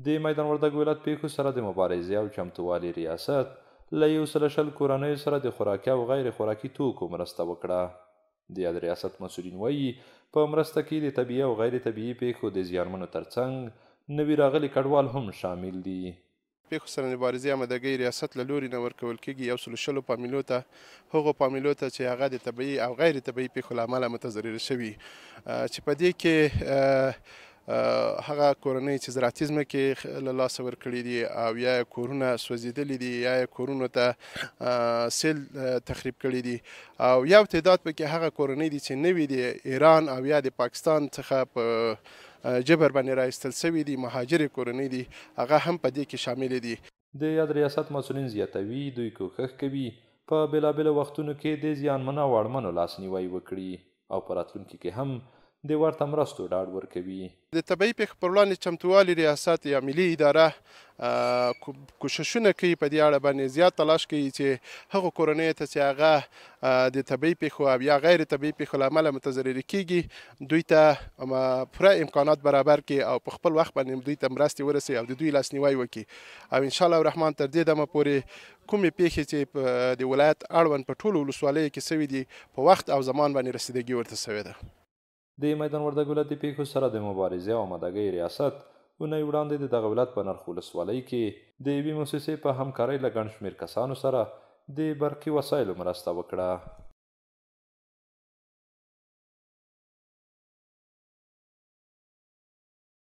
د میدان وردګ ولایت پېښو سره د مبارزې او چمتووالي ریاست له 120 کورنیو سره د خوراکي او غیر خوراکي توکو مرسته وکړه. د یاد ریاست مسؤلین وایي، په مرسته کې د طبیعي او غیر طبیعي پېښو د زیانمنو ترڅنګ نوي راغلي کډوال هم شامل دي. پېښو سره مبارزې آمادګۍ ریاست له لوري نه ورکول کېږي 120 فامیلو ته، هغو فامیلو ته چې هغه د طبیعي او غیر طبیعي پېښو له امله متضرر شوي، چې په دې کې هغه کورنۍ چې زراعتي ځمکې له لاسه ورکړي دي او یا یې کورونه سوځېدلي دي یا یې کورونو ته سیل تخریب کړي دي، او یو تعداد پکې هغه کورنۍ دي چې نوي د ایران او یا د پاکستان څخه په جبر باندې را ایستل شوي دي، مهاجرې کورنۍ دي، هغه هم په دې کې شاملې دي. د یاد ریاست مسؤلین زیاتوي، دوی کوښښ کوي په بېلابېلو وختونو کې د زیانمنو او اړمنو لاسنیوی وکړي او په راتلونکي کې هم د ورته مرستو ډاډ ورکوي. د طبیعي پېښو پر وړاندې چمتووالي ریاست یا ملي اداره کوششونه کوي، په دې اړه باندې زیات تلاش کوي چې هغو کورنیو ته چې هغه د طبیعي پېښو او یا غیر طبیعي پېښو له امله متضرر کېږي دوی ته پوره امکانات برابر کړي او په خپل وخت باندې دوی ته مرستې ورسوي او د دوی لاسنیوی وکړي. او انشاءالله الرحمن تر دې دمه پورې کومې پېښې چې د ولایت اړوند په ټولو ولسوالیو کې سوي دي په وخت او زمان باندې رسیدګي ورته سوې ده. د میدان وردګ ولایت د پېښو سره د مبارزې او آمادګۍ ریاست اونۍ وړاندې د دغه ولایت په نرخ ولسوالۍ کې د یوې موسسې په همکارۍ له ګڼ شمېر کسانو سره د برقي وسایلو مرسته وکړه.